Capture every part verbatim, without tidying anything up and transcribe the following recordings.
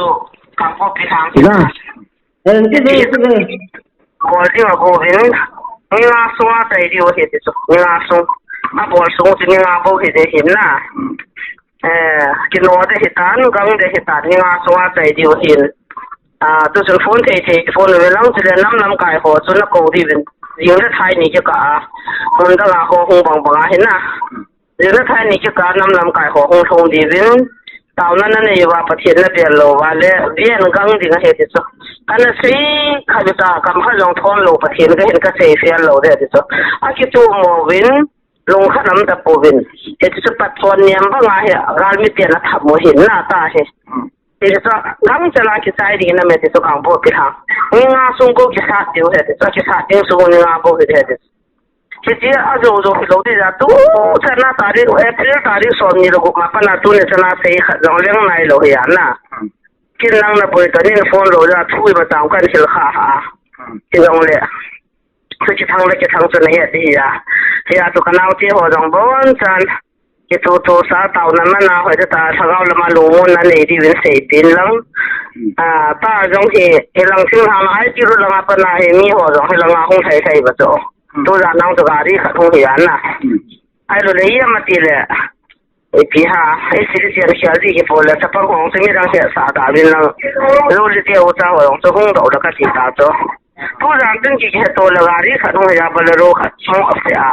chu, Kangpokpi thâng, bawl ding a go in, ni nga sung a chai diu ahi ti chu, ni nga sung, a bawl sung chu ni nga bo hi de hin na. Kinaw de hi ta'n, gang de hi ta'n, ni nga sung a chai diu ahi'n. Tuchun phone thei thei phone u inlang, chule nam lamkai haw chu na ko diu in, zing le thai ni kikâl a, mun dang a haw hung bang bang a hin na. Zing le thai ni kikâl nam lamkai haw hung thung diu in, tauna na nei ua, Pathian na bêl lo ua le, bian gang ding ahi ti chu. Ka na sei kha bik a, kam kha zong thawn lo, Pathian ka hin ka sei fial lo de ti chu. A kituam ua in, lung kha nam ta pua in, hi ti chu pat chawn niam bang a hi, gâl mi pian a tham u hin na ta hi. Hi ti chu, gangchal a kichai ding in a me ti chu Kangpokpi thâng. Ni nga sung ko kisat diu hi ti chu, a kisat ding sung ni nga ko hi ti chu. Hi ti a zo zo hilo di a, tu chan a tarik, April tarik sawmni le guk ma pan a tuni chan a sei khat zong leng nailo hi a na. Kin nang na boi ta nin phone lo a thu i ma chang kan hil kha a. Hi zong le, chu kithang le kithang chu na het di hi a. Hi a chu ka naute haw zong bon chan, kitutu sa tauna man a hoi ta, thagau lam a lungmuanna nei diu in sei tin lang. Ta zong hi, hi lang thinglhang a I T ru lang a pan a hi mi haw zong hi lang a hung thei thei va chu. Tu zan nang chu gari khat hung hi a na. Ahilo le i ama ti leh, i pi ha, i sili sian khial di kipawl leh chapang hong chu midang hetsah da vin lang. Lulite ucha haw zong chu hung do la ka ti ta chu. Tu zan tin ki he to leh gari khat hung hi a, Bolero khat hung a se a.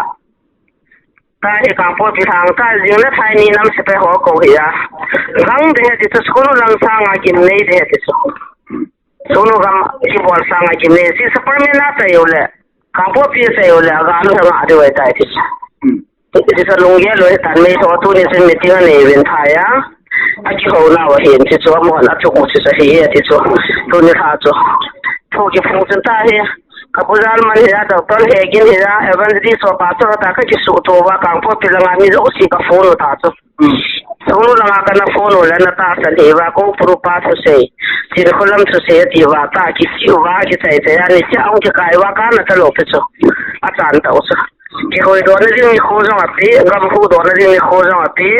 Ta hi Kangpokpi thâng ta zing le thai ni nam sepai haw ko hi a. Gang de he ti chu, school u lang sâng a gim nei de he ti chu. School u gam kibawl sâng a gim nei si, sa permanent a chai u leh, Kangpokpi a chai u leh a gam he ngah diu ahi tai ti chu. Ti chu lunggel lo hi tan, mei tho tuni chun meeting a nei vin thai a. A kiho nau ahin ti chu, a muan a chuk u ti chu hi e ti chu. Tuni kha chu thu kiphung chun ta hi, ka pu Jalman hi a, Doctor Hegin hi a, Evangelist Sopa chu ta ka kisuto ua, Kangpokpi lang a mi zosia ka phone u ta chu. Sungnu lang a ka na phone u leh na tahsan hi ua, Koupuru pa thusei, Chinkholam thusei a ti ua, ta kichi ua, kichai chai a ni chia hung kikai ua, ka na talo pi chu. A chan tau chu. Kihoidawna ding ni khu zong a pi, gam hudawna ding ni khu zong a pi.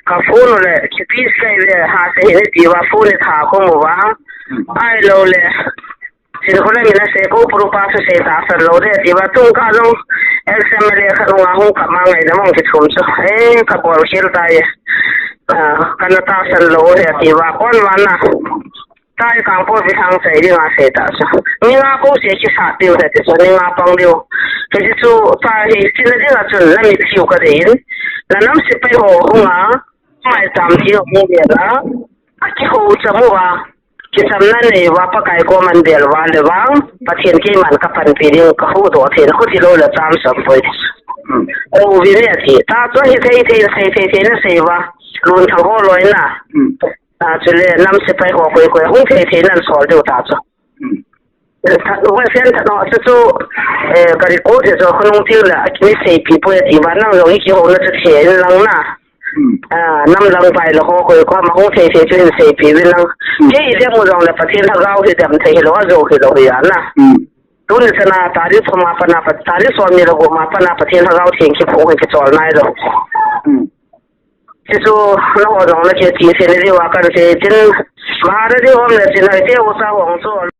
Ka phone u leh kipi sei ve ha se hi ni ti ua, phone i tha khum ua. Ahilo leh, Chinkholam in a se, Koupuru pa thusei tahsan lo de ti ua, tung ka zong L C M L A khat hung a hung kap ma ngaina mang kithum chu. E, ka bawl khial tai. Ka na tahsan lo he ti ua, kon van a. Tai Kangpokpi thâng chai ding a sei ta chu. Ni nga ko sia kisat diu he ti chu, ni nga pang diu. Hi ti chu, ta hi tina ding a chun la mithiu ka dei in. La nam sepai haw hung a, maicham ti hung le la. A kiho cham ua, kichamna nei ua, Pakai kawm an bêl ua le vang, Pathian keima'n ka panpi ding, ka hudaw thei, khuti lo leh cham sam poi. Ko vin e ti ta chu, hi thei thei, thei thei thei na sei ua, lun thang haw loi na. Chule nam sepai haw koi koi hung thei thei nan sawl diu ta chu. That, ua sen that no chu chu, ka record hi chu khonung tiu leh a kimi seipi poi a ti ua, nang zong i kihona chu thei in lang na. Nam lang pai la haw koi koi ma hung thei thei chu hin seipi vin lang. Kei i dem u zong leh Pathian thagau hi dem thei hilo a, zo hilo hi a na. Tuni chan a tarik thum a pan a, tarik sawmni le guk ma pan a Pathian thagau thiang kiphung hi kichawl nailo. Ti chu, la haw zong la ke ti thei ni diu a kan ti tin, ma da diu om le chin ai te u sa hong chu